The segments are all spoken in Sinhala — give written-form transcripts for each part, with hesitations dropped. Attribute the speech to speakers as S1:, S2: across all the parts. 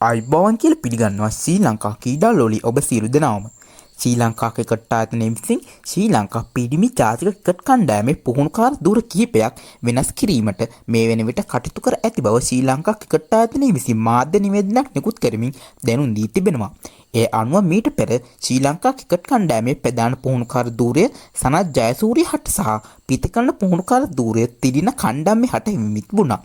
S1: ආයුබෝවන් කියලා පිළිගන්නවා ශ්‍රී ලංකා ක්‍රීඩා ලෝලී ඔබ සියලු දෙනාම. ශ්‍රී ලංකා ක්‍රිකට් ආයතනය විසින් ශ්‍රී ලංකා පිරිමි ජාතික ක්‍රිකට් කණ්ඩායමේ පුහුණුකාර ධුර කිහිපයක් වෙනස් කිරීමට මේ වන විට කටයුතු කර ඇති බව ශ්‍රී ලංකා ක්‍රිකට් ආයතනය විසින් මාධ්‍ය නිවේදනයක් නිකුත් කරමින් දැනුම් දී තිබෙනවා. ඒ අනුව මීට පෙර ශ්‍රී ලංකා ක්‍රිකට් කණ්ඩායමේ ප්‍රධාන පුහුණුකාර ධුරය සනත් ජයසූරිය හට සහ පිතිකරන පුහුණුකාර ධුරය තිලින කණ්ඩායමේ හට හිමි වුණා.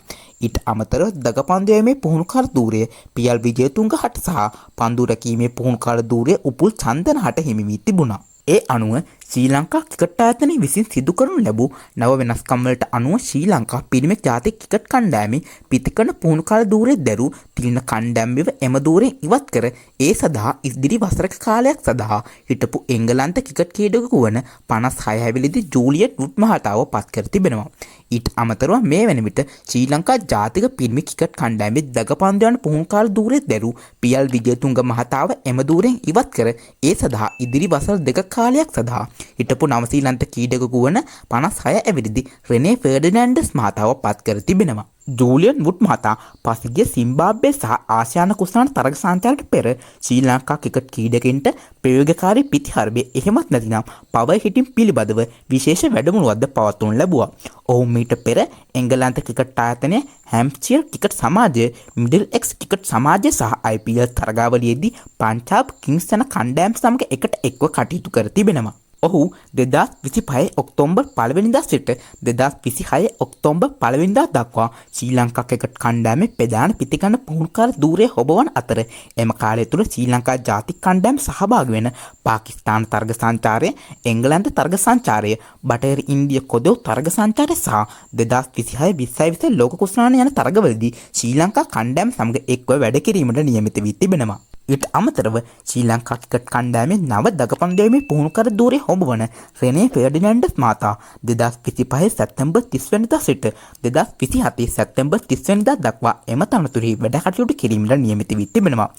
S1: ඊට අමතරව දගපන්දු යැවීමේ පුහුණුකාර ධුරය පියල් විජේතුංග හට සහ පන්දු රැකීමේ පුහුණුකාර ධුරය උපුල් චන්දන හට හිමි වී තිබුණා. ඒ අනුව ශ්‍රී ලංකා ක්‍රිකට් ආයතනය විසින් සිදු කරනු ලැබූ නව වෙනස්කම් වලට අනුව ශ්‍රී ලංකා පිරිමි ජාතික ක්‍රිකට් කණ්ඩායමේ පිතිකරන පුහුණුකාර ධුරය දැරූ තිලින කණ්ඩායමව එම ධුරයෙන් ඉවත් කර ඒ සඳහා ඉදිරි වසරක කාලයක් සඳහා හිටපු එංගලන්ත ක්‍රිකට් ක්‍රීඩකයෙකු වන 56 හැවිරිදි ජූලියට් වුඩ් මහතාව පත් කර තිබෙනවා. ඊට අමතරව මේ වන විට ශ්‍රී ලංකා ජාතික පිරිමි ක්‍රිකට් කණ්ඩායමේ දගපන්දු යන පුහුණුකාර ධුරය දැරූ පියල් විජේතුංග මහතාව එම ධුරයෙන් ඉවත් කර ඒ සඳහා ඉදිරි වසර දෙක කාලයක් සඳහා හිටපු නවසීලන්ත ක්‍රීඩකයෙකු වන 56 ඇවිරිදි රෙනේ ෆර්ඩිනෑන්ඩස් මහතාව පත් කර තිබෙනවා. ජූලියන් වුඩ් මහතා පසුගිය සිම්බාබ්වේ සහ ආසියානු කුසලාන තරග සංචාරයට පෙර ශ්‍රී ලංකා ක්‍රිකට් ක්‍රීඩකයින්ට ප්‍රයෝගකාරී පිතිහර්බය එහෙමත් නැතිනම් පවර් හිටින් පිළිබඳව විශේෂ වැඩමුළුවක්ද පවත්වනු ලැබුවා. ඔහු මීට පෙර එංගලන්ත ක්‍රිකට් ආයතනය, හැම්ප්ෂයර් ක්‍රිකට් සමාජය, මිඩල් එක්ස් ක්‍රිකට් සමාජය සහ IPL තරගාවලියේදී පංජාබ් කිංස් යන කණ්ඩායම් සමග එකට එක්ව කටයුතු කර තිබෙනවා. ඔහු 2025 ඔක්තෝබර් 1 වෙනිදා සිට 2026 ඔක්තෝබර් 1 වෙනිදා දක්වා ශ්‍රී ලංකා ක්‍රිකට් කණ්ඩායමේ ප්‍රධාන පිතිකරන පුහුණුකාර ධුරය හොබවන අතර එම කාලය තුළ ශ්‍රී ලංකා ජාතික කණ්ඩායම සහභාගී වෙන පාකිස්තාන තරග සංචාරය, එංගලන්ත තරග සංචාරය, බටහිර ඉන්දිය කොදෙව් තරග සංචාරය සහ 2026 20 ලෝක කුසලාන යන තරගවලදී ශ්‍රී ලංකා කණ්ඩායම සමග එක්ව වැඩ කිරීමට නියමිත වී තිබෙනවා. ඊට අමතරව ශ්‍රී ලංකා ක්‍රිකට් කණ්ඩායමේ නව දගපන්දු යැවීමේ පුහුණුකාර ධුරය හොබවන රෙනේ ෆර්ඩිනෑන්ඩස් මහතා 2025 සැප්තැම්බර් 30 වෙනිදා සිට 2027 සැප්තැම්බර් 30 වෙනිදා දක්වා එම තනතුරෙහි වැඩ කටයුතු කිරීමට නියමිත වී තිබෙනවා.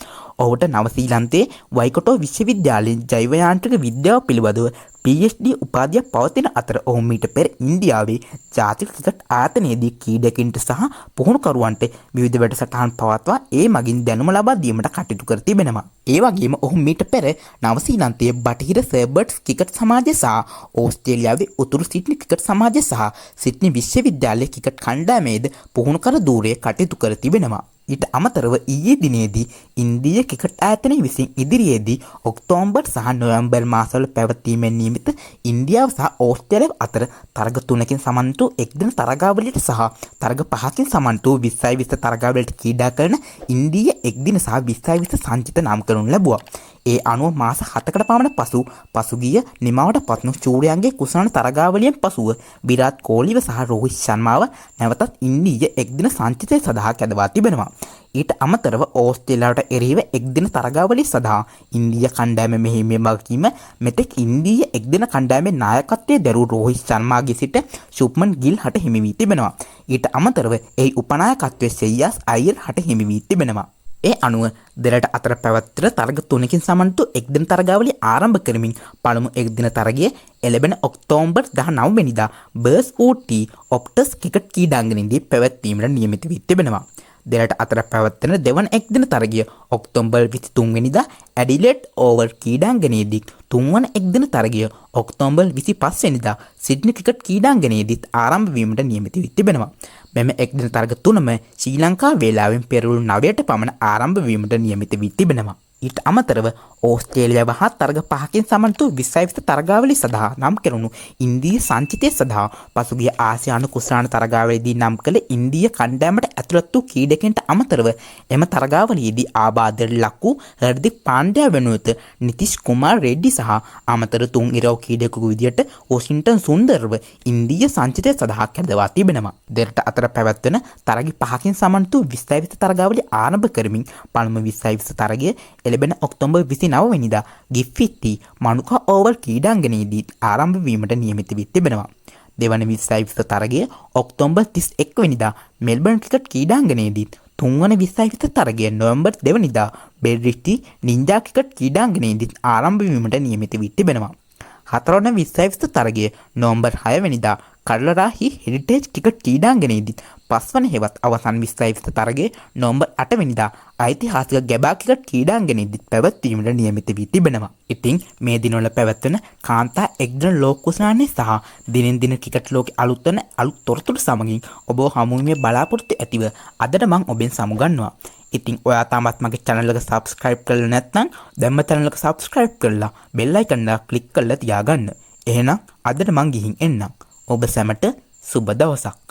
S1: ඔහුට නවසීලන්තයේ වයිකටෝ විශ්වවිද්‍යාලයෙන් ජෛව යාන්ත්‍රික විද්‍යාව පිළිබඳව PhD උපාධියක් පවතින අතර ඔහු මීට පෙර ඉන්දියාවේ ජාතික ක්‍රිකට් ආයතනයේදී ක්‍රීඩකයින්ට සහ පුහුණුකරුවන්ට විවිධ වැඩසටහන් පවත්වා ඒ මගින් දැනුම ලබා දීමට කටයුතු කර තිබෙනවා. ඒ වගේම ඔහු මීට පෙර නවසීලන්තයේ බටහිර සර්බර්ට්ස් ක්‍රිකට් සමාජය සහ ඕස්ට්‍රේලියාවේ උතුරු සිඩ්නි ක්‍රිකට් සමාජය සහ සිඩ්නි විශ්වවිද්‍යාලයේ ක්‍රිකට් කණ්ඩායමේද පුහුණුකරු ධුරයේ කටයුතු කර තිබෙනවා. ඊට අමතරව ඊයේ දිනේදී ඉන්දීය ක්‍රිකට් ආයතනය විසින් ඉදිරියේදී ඔක්තෝබර් සහ නොවැම්බර් මාසවල පැවැත්වීමෙන් නියමිත ඉන්දියාව සහ ඕස්ට්‍රේලියාව අතර තරග තුනකින් සමන්විත වූ එක්දින තරගාවලියට සහ තරග පහකින් සමන්විත වූ 20-20 තරගාවලියට ක්‍රීඩා කරන ඉන්දීය එක්දින සහ 20-20 සංචිත නම් කරනු ලැබුවා. ඒ අනුව මාස 7කට පමණ පසු පසුගිය නිමාවට පත්වුණු ශූරයන්ගේ කුසලාන තරගාවලියෙන් පසුව විරාට් කෝහ්ලිව සහ රෝහිත් ශර්මාව නැවතත් ඉන්දීය එක්දින සංචිතය සඳහා කැඳවා තිබෙනවා. ඊට අමතරව ඕස්ට්‍රේලියාවට එරෙහිව එක්දින තරගාවලිය සඳහා ඉන්දීය කණ්ඩායම මෙහෙයුමේ වගකීම මෙතෙක් ඉන්දීය එක්දින කණ්ඩායමේ නායකත්වයේ දැරූ රෝහිත් ශර්මාගේ සිට ශුභ්මන් ගිල් හට හිමි වී තිබෙනවා. ඊට අමතරව එහි උපනායකත්වයේ ශ්‍රේයස් අයියර් හට හිමි වී තිබෙනවා. ඒ අනුව දෙරට අතර පැවැත්වෙන තරග තුනකින් සමන්විත එක්දින තරගාවලිය ආරම්භ කරමින් පළමු එක්දින තරගය එළඹෙන ඔක්තෝබර් 19 වෙනිදා බර්ස් ඌටි ඔප්ටස් ක්‍රිකට් ක්‍රීඩාංගණයේදී පැවැත්වීමට නියමිත වී තිබෙනවා. දෙරට අතර පැවැත්වෙන දෙවන එක්දින තරගය ඔක්තෝබර් 23 වෙනිදා ඇඩිලේඩ් ඕවල් ක්‍රීඩාංගණයේදී, තුන්වන එක්දින තරගය ඔක්තෝබර් 25 වෙනිදා සිඩ්නි ක්‍රිකට් ක්‍රීඩාංගණයේදීත් ආරම්භ වීමට නියමිත වී තිබෙනවා. මෙම එක්දින තරග තුනම ශ්‍රී ලංකා වේලාවෙන් පෙරවරු 9ට පමණ ආරම්භ වීමට නියමිත වී තිබෙනවා. ඊට අමතරව ඕස්ට්‍රේලියාව හා තරග පහකින් සමන්විත වූ 20-20 තරගාවලිය සඳහා නම් කෙරුණු ඉන්දීය සංචිතය සඳහා පසුගිය ආසියානු කුසලාන තරගාවලියේදී නම් කළ ඉන්දීය කණ්ඩායමට ඇතුළත් වූ ක්‍රීඩකයින්ට අමතරව එම තරගාවලියේදී ආබාධයට ලක් වූ හර්දික් පාණ්ඩ්‍යා වෙනුවට නිතිෂ් කුමාර් රෙඩ්ඩි සහ අමතර තුන් ඉරව් ක්‍රීඩකයෙකු විදියට වොෂින්ටන් සුන්දර්ව ඉන්දීය සංචිතය සඳහා කැඳවා තිබෙනවා. දෙරට අතර පැවැත්වෙන තරග පහකින් සමන්විත වූ 20-20 තරගාවලිය ආරම්භ කරමින් පළමු 20-20 තරගය එළඹෙන ඔක්තෝබර් 29 වෙනිදා ගිෆ්ටි මනුකා ඕවල් ක්‍රීඩාංගණයේදී ආරම්භ වීමට නියමිත වී තිබෙනවා. දෙවන 20-20 තරගය ඔක්තෝබර් 31 වෙනිදා මෙල්බර්න් ක්‍රිකට් ක්‍රීඩාංගණයේදී, තුන්වන 20-20 තරගය නොවැම්බර් 2 වෙනිදා බෙල්රිටි නින්ජා ක්‍රිකට් ක්‍රීඩාංගණයේදී ආරම්භ වීමට නියමිත වී තිබෙනවා. හතරවන 20-20 තරගය නොවැම්බර් 6 වෙනිදා කඩලරාහි හෙරිටේජ් ක්‍රිකට් ක්‍රීඩාංගණයේදී, පස්වන හෙවත් අවසන් 20යි 20 තරගය නොවැම්බර් 8 වෙනිදා ඓතිහාසික ගැබා ක්‍රිකට් ක්‍රීඩාංගණයේදී පැවැත්වීමට නියමිත වී තිබෙනවා. ඉතින් මේ දිනවල පැවැත්වෙන කාන්තා එක්දින ලෝක කුසලානය සහ දිනෙන් දින ක්‍රිකට් ලෝකෙ අලුත් වන අලුත් තොරතුරු සමගින් ඔබව හමුවීමේ බලාපොරොත්තු ඇතිව අදට මං ඔබෙන් සමුගන්නවා. ඉතින් ඔයා තාමත් මගේ චැනල් එක සබ්ස්ක්‍රයිබ් කරලා නැත්නම් දැන්ම චැනල් එක සබ්ස්ක්‍රයිබ් කරලා බෙල් අයිකන් එක ක්ලික් කරලා තියාගන්න. එහෙනම් අදට මං ගිහින් එන්නම්. ඔබ සැමට සුබ දවසක්.